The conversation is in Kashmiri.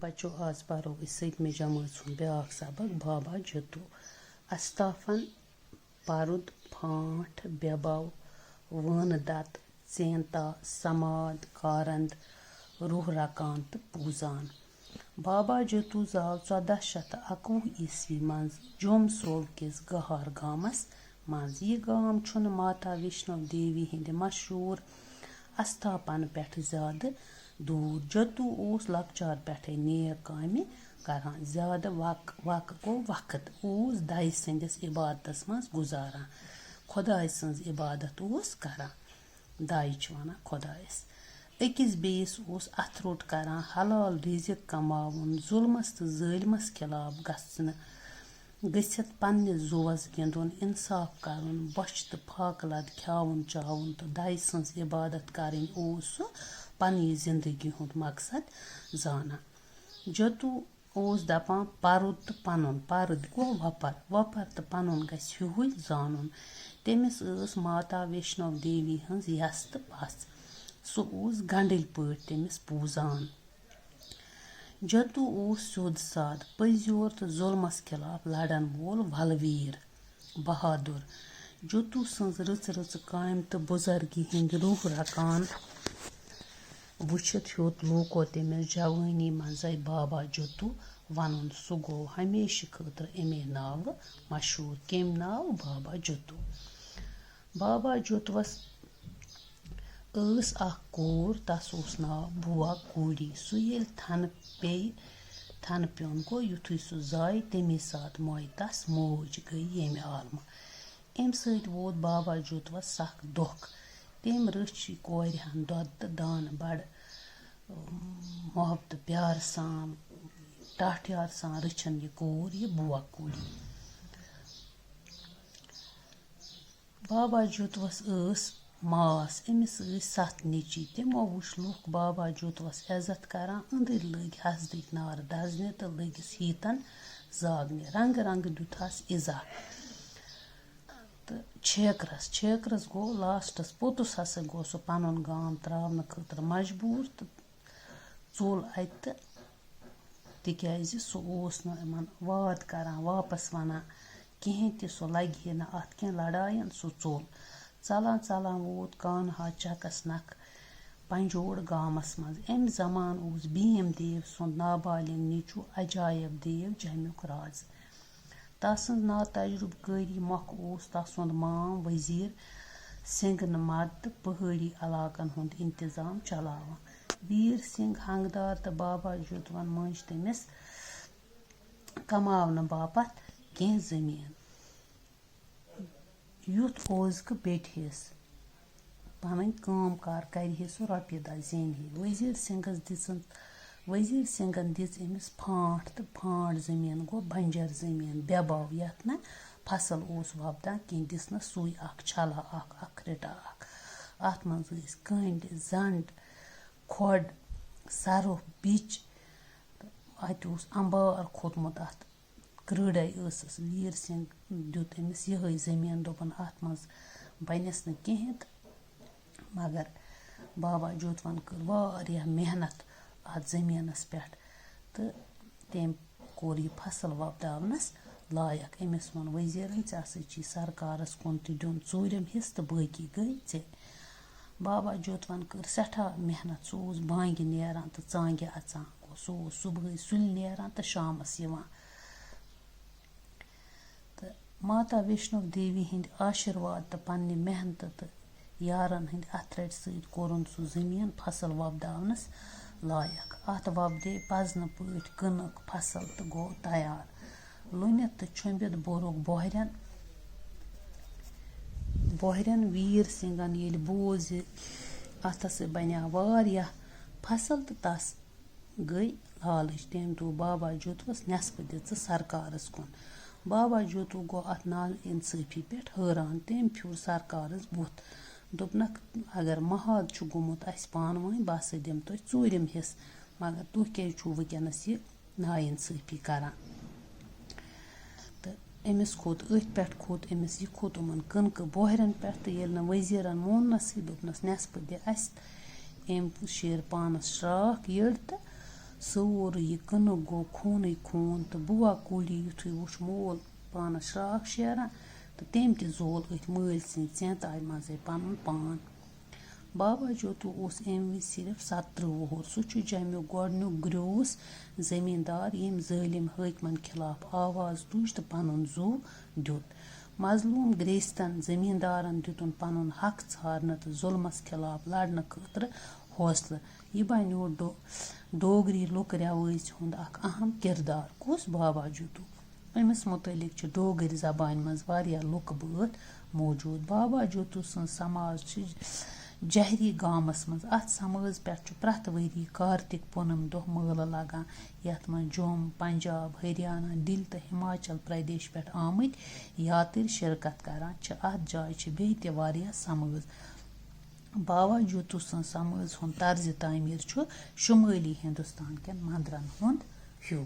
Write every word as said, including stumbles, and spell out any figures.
بچو، آز پرو أسۍ سٔتمہِ جمٲژ ہُنٛد بیٛاکھ سبق، بابا جتو۔ استافن، پرُد، پھانٛٹھ، بٮ۪بو، وٲنہٕ دتہٕ، ژینتا، سماد، کارند، روح رکان تہٕ پوٗزان۔ بابا جتو زاو ژۄداہ شیٚتھ تہٕ اَکوُہ عیسوی منٛز جوٚم صوب کِس گہار گامس منٛز۔ یہِ گام چھُنہٕ ماتا ویشنو دیوی ہٕنٛدِ مشہوٗر استھاپنہٕ پٮ۪ٹھٕ زیادٕ دوٗر۔ جتو اوس لۄکچار پٮ۪ٹھَے نیک کامہِ کران۔ زیادٕ وق-، وق گوٚو وقت اوس دَیہِ سٕنٛدِس عبادتس منٛز گُزاران۔ خۄداے سٕنٛز عبادت اوس کران۔ دَے چھِ وَنان خۄدایَس۔ أکِس بیٚیِس اوس اَتھٕ روٚٹ کران، حلال رِزِق کماوُن، ظُلمَس تہٕ ظٲلمَس خلاف گژھنہٕ، گٔژھِتھ پننِس زُوَس گِنٛدُن، اِنصاف کرُن، بۄچھِ تہٕ پھاکہٕ لد کھیاوُن چاوُن تہٕ دَے سٕنٛز عبادت کرٕنۍ اوس سُہ پننہِ زِندگی ہُنٛد مقصد زانان۔ جتو اوس دپان، پرُد تہٕ پنُن، پرٕد گوٚو وۄپر، وۄپر تہٕ پنُن گژھِ ہیوٗے زانُن۔ تٔمِس ٲس ماتا ویشنو دیوی ہٕنٛز یَس تہٕ پژھ۔ سُہ اوس گنڈٕلۍ پٲٹھۍ تٔمِس پوٗزان۔ جتو اوس سیوٚد سادٕ، پٔزۍ یور تہٕ ظُلمس خلاف لڑن وول ولویٖر بہادُر۔ جتو سٕنٛز رٕژ رٕژ کامہِ تہٕ بُزرگی ہٕنٛدۍ روح رکان وٕچھِتھ ہیوٚت لوٗکو تٔمِس جوٲنی منٛزَے بابا جتو وَنُن۔ سُہ گوٚو ہمیشہٕ خٲطرٕ اَمے ناوٕ مشہوٗر۔ کَمہِ ناوٕ؟ بابا جتو۔ بابا جتوَس ٲس اَکھ کوٗر، تَس اوس ناو بُوا کوٗڈی۔ سُہ ییٚلہِ تھَنہٕ پیٚیہِ، تھَنہٕ پیوٚن گوٚو، یُتھُے سُہ زاے، تَمی ساتہٕ موے تَس موج، گٔے ییٚمہِ عالمہٕ۔ اَمہِ سۭتۍ ووت بابا جوتوَس سَخ دۄکھ۔ تٔمۍ رٔچھ یہِ کورِ ہَن دۄدٕ تہٕ دانہٕ بَڑٕ، اۭں، محبتہٕ پیارٕ سان، ٹاٹھیارٕ سان رٔچھِن یہِ کوٗر، یہِ بوکھ کوٗری۔ بابا جوتوَس ٲس ماس، أمِس ٲسۍ سَتھ نیٚچی۔ تِمو وُچھ لُکھ بابا جوتوَس عزت کران، أنٛدٕرۍ لٔگۍ حسدٕکۍ نارٕ دزنہِ تہٕ لٔگِس ہیٖتن زاگنہِ۔ رنٛگہٕ رنٛگہٕ دیُتہَس ایٖزا۔ تہٕ چھیکرَس، چھیکرَس گوٚو لاسٹَس، پوٚتُس ہسا گوٚو سُہ پَنُن گام ترٛاونہٕ خٲطرٕ مجبوٗر تہٕ ژوٚل اَتہِ، تِکیٛازِ سُہ اوس نہٕ یِمَن واد کران، واپَس وَنان کِہیٖنۍ تہِ، سُہ لَگہِ ہے نہٕ اَتھ کینٛہہ لڑایَن، سُہ ژوٚل۔ ژَلان ژَلان ووت کانہا چکَس نَکھٕ پنجوڑ گامَس منٛز۔ اَمہِ زمانہٕ اوس بھیم دیو سُنٛد نابالغ نیٚچوٗ عجایب دیو جیٚمیُک رازٕ۔ تسٕنٛز ناتجرُبہٕ کٲری مۄکھٕ اوس تسُنٛد مام وزیر سنگھ نہٕ مدتہٕ پہٲڑی علاقن ہُنٛد انتظام چلاوان۔ ویر سنگھ ہنگدار تہٕ بابا جوتوَن مٔنٛزۍ تٔمِس کماونہٕ باپتھ کینٛہہ زٔمیٖن۔ یُتھ اوزکہٕ بیٹہِس پنٕنۍ کٲم کار کرِ ہے، سُہ رۄپیہِ دہ زینہِ ہے۔ وزیر سنگھس دِژٕن، وزیر سنگھن دِژ أمِس پھانٛٹھ تہٕ پھانٛٹھ زٔمیٖن گوٚو بنجر زٔمیٖن، بے باو، یتھ نہٕ فصل اوس وۄپدان کینٛہہ، دِژنس سُے اکھ چھلا اکھ، اکھ رِٹا اکھ۔ اتھ منٛز ٲسۍ کٔنٛڈۍ، زنٛڈ، کھۄڈ، سرُپھ، بِچ۔ تہٕ اتہِ اوس امبار کھوٚتمُت اتھ۔ کرۭڑے ٲسٕس۔ ویر سنگھ دیُت أمِس یِہوٚے زٔمیٖن، دوٚپُن، "اَتھ منٛز بَنٮ۪س نہٕ کِہیٖنۍ تہٕ"، مگر بابا جوتوَن کٔر واریاہ محنت اَتھ زٔمیٖنَس پٮ۪ٹھ تہٕ تٔمۍ کوٚر یہِ فصل وۄپداونَس لایق۔ أمِس ووٚن وزیرَن، "ژےٚ ہسا چھی سرکارَس کُن تہِ دیُن ژوٗرِم حصہٕ تہٕ باقی گٔے ژےٚ۔" بابا جوتوَن کٔر سٮ۪ٹھاہ محنت۔ سُہ اوس بانگہِ نیران تہٕ ژانگہِ اَژان۔ سُہ اوس صُبحٲے سُلہِ نیران تہٕ شامَس یِوان۔ تہٕ ماتا ویشنو دیوی ہٕنٛدِ آشیٖرواد تہٕ پننہِ محنتہٕ تہٕ یارن ہٕنٛدِ اَتھٕ رَٹہِ سۭتۍ کوٚرُن سُہ زٔمیٖن فصل وۄپداونَس لایق۔ اَتھ وۄپدے پزنہٕ پٲٹھۍ کٕنٕک فصل تہٕ گوٚو تیار۔ لوٗنِتھ تہٕ چھۄمبِتھ بوٚرُکھ بۄہرٮ۪ن، بۄہرٮ۪ن۔ ویر سنگھن ییٚلہِ بوٗز زِ اَتھ ہسا بنیٛاو واریاہ فصل تہٕ تس گٔے لالٕچ۔ تٔمۍ دوٚپ، "بابا جوتوَس نٮ۪صفہٕ دِ ژٕ سرکارَس کُن۔" بابا جوتو گوٚو اَتھ نااِنصٲفی پٮ۪ٹھ حٲران۔ تٔمۍ پھیُر سرکارَس بُتھ۔ دوٚپنَکھ، "اگر محاد چھُ گوٚمُت اَسہِ پانہٕ ؤنۍ، بہٕ ہسا دِمہٕ تۄہہِ ژوٗرِم حصہٕ، مگر تُہۍ کیٛازِ چھُو وٕنکیٚنَس یہِ نااِنصٲفی کران؟" تہٕ أمِس کھوٚت أتھۍ پٮ۪ٹھ، کھوٚت أمِس، یہِ کھوٚت یِمَن کٕنکہٕ بۄہرٮ۪ن پٮ۪ٹھ، تہٕ ییٚلہِ نہٕ وزیرَن موننَسٕے، دوٚپنَس، "نٮ۪صفہٕ دِ اَسہِ۔" أمۍ شیر پانَس شراکھ یٔڑ تہٕ سورُے یہِ کٕنہٕ گوٚو خوٗنٕے خوٗن، تہٕ بُوا کوٗلی یُتھُے وُچھ مول پانَس شراکھ شیران، تہٕ تٔمۍ تہِ زول أتھۍ مٲلۍ سٕنٛدِ ژینتاوِ منٛزٕے پَنُن پان۔ بابا جوتو اوس اَمہِ وِزِ صرف ستترٕہ وُہُر۔ سُہ چھُ جیٚمیُک گۄڈٕنیُک گریوٗس زٔمیٖندار، ییٚمۍ ظٲلِم حٲکمَن خٕلاف آواز تُج تہٕ پَنُن زُو دیُت۔ مظلوٗم گرٛیستٮ۪ن زٔمیٖندارَن دیُتُن پَنُن حق ژھارنہٕ تہٕ ظُلمَس خٕلاف لڑنہٕ خٲطرٕ حوصلہٕ۔ یہِ بنیوو ڈو-، ڈوگری لُکہٕ رٮ۪وٲژِ ہُنٛد اکھ اہم کِردار۔ کُس بابا جوتو؟ أمِس مُتعلِق چھِ ڈوگرۍ زبانہِ منٛز واریاہ لُکہٕ بٲتھ موجود۔ بابا جوتو سٕنٛز سماج چھِ جہری گامَس منٛز۔ اَتھ سمٲژ پٮ۪ٹھ چھُ پرٛٮ۪تھ ؤری کارتِک پوٗنم دۄہ مٲلہٕ لگان، یَتھ منٛز جوٚم، پنجاب، ہریانہ، دِلہِ تہٕ ہماچل پردیش پٮ۪ٹھ آمٕتۍ یاترۍ شرکت کران چھِ۔ اَتھ جایہِ چھِ بیٚیہِ تہِ واریاہ سمٲژ۔ بابا جوتو سٕنٛز سمٲژ ہُنٛد طرزِ تعمیٖر چھُ شُمٲلی ہندوستان کٮ۪ن مندرن ہُنٛد ہیوٗ۔